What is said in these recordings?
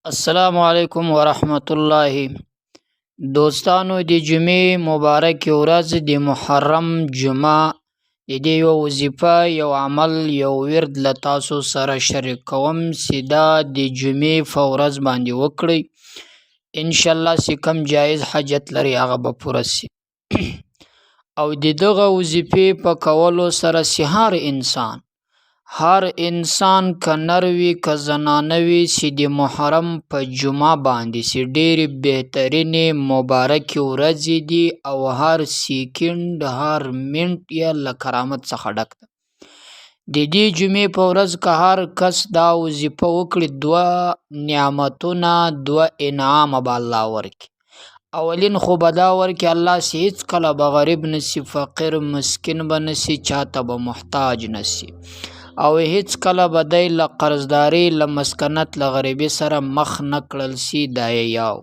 السلام علیکم ورحمت الله دوستانو، د جمعې مبارک ورځ، د محرم جمعه، د دې یو وظیفه، یو عمل، یو ورد له تاسو سره شریک کوم چې دا د جمعې په ورځ باندې وکړئ. انشاءالله چې کوم جایز حاجت لري هغه به پوره سي. او د دغه وظیفې په کولو سره چې هر انسان که نر وي که زنانه وي، چې د محرم په جمعه باندې چې ډېرې بهترینې مبارکې ورځې دي او هر سیکنډ، هر منټ یې له کرامت څخه ډک ده، د دې جمعې په ورځ که هر کس دا وظیفه وکړي، دوه نعمتونه، دوه انعامه به الله ورکړي. اولین خو به دا ورکړي الله چې هېڅکله به غریب نه سي، فقیر مسکین به نه سي، چاته به محتاج نه سي او هېڅکله به دی له قرضداري، له مسکنت، له غریبي سره مخ نه کړل سي. دا یې یو.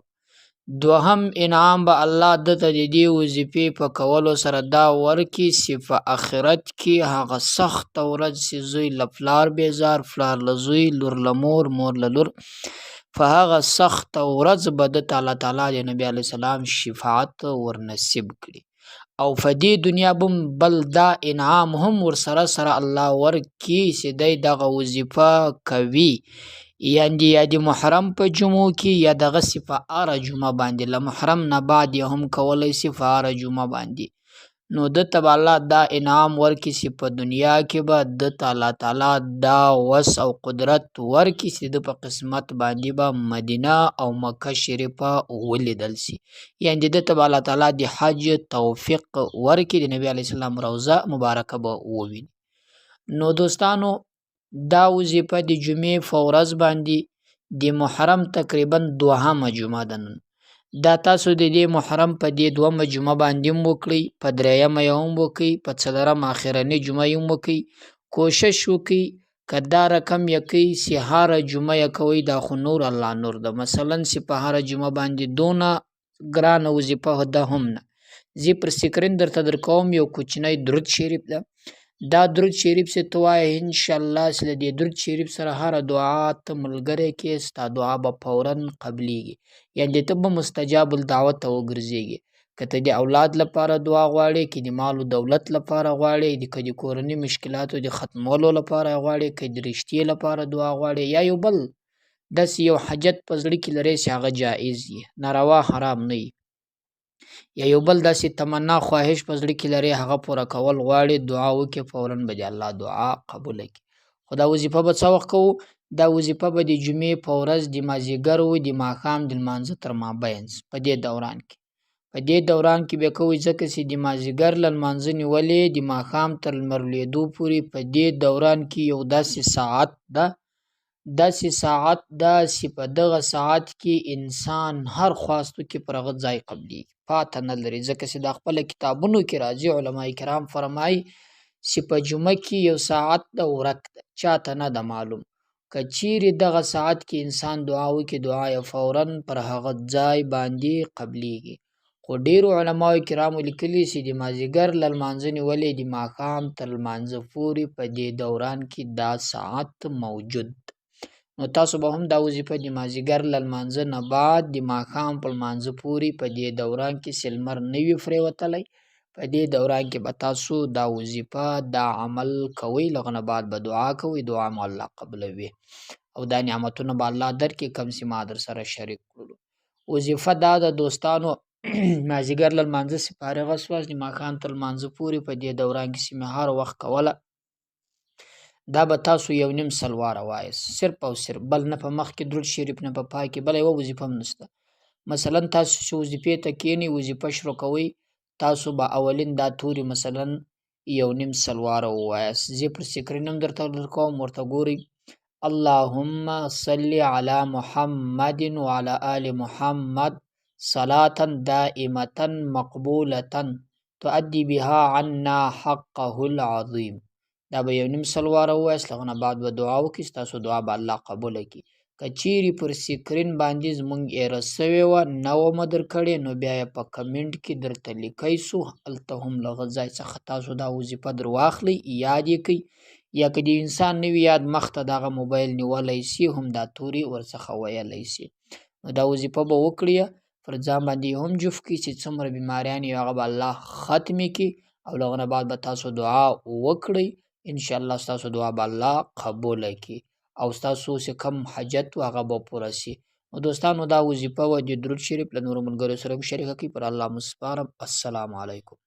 دوهم انعام به الله ده ته د دې وظیفې په کولو سره دا ورکړي چې په آخرت کې هغه سخته ورځ چې زوی له پلار بیزار، پلار له زوی، لور له مور، مور له لور، په هغه سخته ورځ به ده ته الله تعالی د نبي علیه السلام شفاعت ورنصیب کړي. او په دې دنیا بم بل دا انعام هم ورسره سره الله ورکړي چې دی دغه وظیفه کوي، یعنې یا د محرم په جمعو کې یا دغسې په هره جمعه باندې، له محرم نه بعد یې هم کولی سي په هره جمعه باندې، نو ده ته به الله دا انعام ورکړي چې په دنیا کې به ده ته الله تعالی دا وس او قدرت ورکړي چې د په قسمت باندې به مدینه او مکه شریفه ولیدل سي، یعنې ده ته به الله تعالی د حج توفیق ورکړي، د نبي علیه السلام روضه مبارکه به وویني. نو دوستانو، دا وظیفه د جمعې په ورځ باندې، د محرم تقریبا دوهمه جمعه ده نن، دا تاسو د دې محرم په دې دوهمه جمعه باندې هم وکړئ، په درېیمه یې هم وکړئ، په څلورمه اخرنۍ جمعه یې هم وکړئ. کوشش وکړئ که دا رقم یې کوئ چې هره جمعه یې کوئ، دا خو نور الله نور ده. مثلا چې په هره جمعه باندې، دونه ګرانه وظیفه ده هم نه، زه پر سکرین درته درکوم، یو کوچنی درود شریف ده. دا درود شریف چې ته وایې، انشاءالله چې له دې درود شریف سره هره دعا ته ملګری کې، ستا دعا به فورا قبلیږي، یعنې ته به مستجاب الدعوه ته وګرځېږي. که ته د اولاد لپاره دعا غواړې، که د مال و دولت لپاره غواړې، که د کورني مشکلاتو د ختمولو لپاره غواړې، که د رشتې لپاره دعا غواړې، یا یو بل داسې یو حاجت په زړه کې لرې چې هغه جایز وي، ناروا حرام نه وي، یا یو بل داسې تمنا خواهش په زړه کې لرې، هغه پوره کول غواړې، دعا وکړې، فورا به دې الله دعا قبوله کړي. خو دا وظیفه به څه وخت کوو؟ دا وظیفه به د جمعې په ورځ د مازدیګر و د ماښام د لمانځه تر مابین، په دې دوران کې به کوئ، ځکه چې د مازدیګر له لمانځه نیولې د ماښام تر لمر لوېدو پورې په دې دوران کې یو داسې ساعت ده چې په دغه ساعت کې انسان هر خواست وکړي، پر هغه ځای قبلیږي، پاته نه لري. ځکه چې دا خپله کتابونو کې راځي، علما کرام فرمایي چې په جمعه کې یو ساعت ده، ورک ده، چاته نه ده معلوم. که چیرې دغه ساعت کې انسان دعا وکړي، دعا یې فورا پر هغه ځای باندې قبلیږي. خو ډېرو علماو کرامو لیکلي چې د مازدیګر له لمانځه نیولې د ماښام تر لمانځه پورې په دې دوران کې دا ساعت موجود. نو تاسو به هم دا وظیفه د مازدیګر له لمانځه نه بعد د ماښام په لمانځه پورې په دې دوران کې چې لمر نه وي پرېوتلی، په دې دوران کې به تاسو دا وظیفه، دا عمل کوئ. له هغه نه بعد به دعا کوئ، دعا مو الله قبلوي او دا نعمتونه به الله درکړي کوم چې ما در سره شریک کړلو. وظیفه دا ده دوستانو، مازدیګر له لمانځه چې فارغه سواست، د ماښام تر لمانځه پورې په دې دوران کې چې مې هر وخت کوله، دا به تاسو یو نیم سل واره وایاست، صرف او صرف، بل نه په مخ کې درود شریف، نه په پای کې، بله یوه وظیفه هم نشته. مثلا تاسو چې وظیفې ته کښېنئ، وظیفه شروع کوئ، تاسو به اولین دا توري مثلا یو نیم سل واره ووایاست. زه پر سکرین هم درته درکوم، ورته ګورئ: اللهم صل علی محمد وعلى آل محمد صلاة دائمة مقبولة تؤدي بها عنا حقه العظیم. دا به یو نیم سل واره ووایاست. له هغه نه بعد به دعا وکړئ، ستاسو دعا به الله قبوله کړي. که چیرې پر سکرین باندې زمونږ ایره سوې وه، نه وه مو درکړې، نو بیا یې په کمنټ کې درته لیکی سو، هلته هم له هغه ځای څخه تاسو دا وظیفه در واخلئ، یاد یې کړئ. یا که د انسان نه وي یاد، مخته دغه موبایل نیولی سي، هم دا توري ورڅخه ویلی سي. نو دا وظیفه به وکړي، پر ځان باندې هم جفت کړي چې څومره بیماریان یې هغه به الله ختمې کړي، او له هغه نه بعد به تاسو دعا وکړئ، انشاءالله ستاسو دعا به الله قبوله کړي او ستاسو چې کوم حاجت و هغه به پوره سي. نو دوستانو، دا وظیفه وه د درود شریف، له نورو ملګرو سره هم شریکه کړئ. پر الله مو سپارم. السلام علیکم.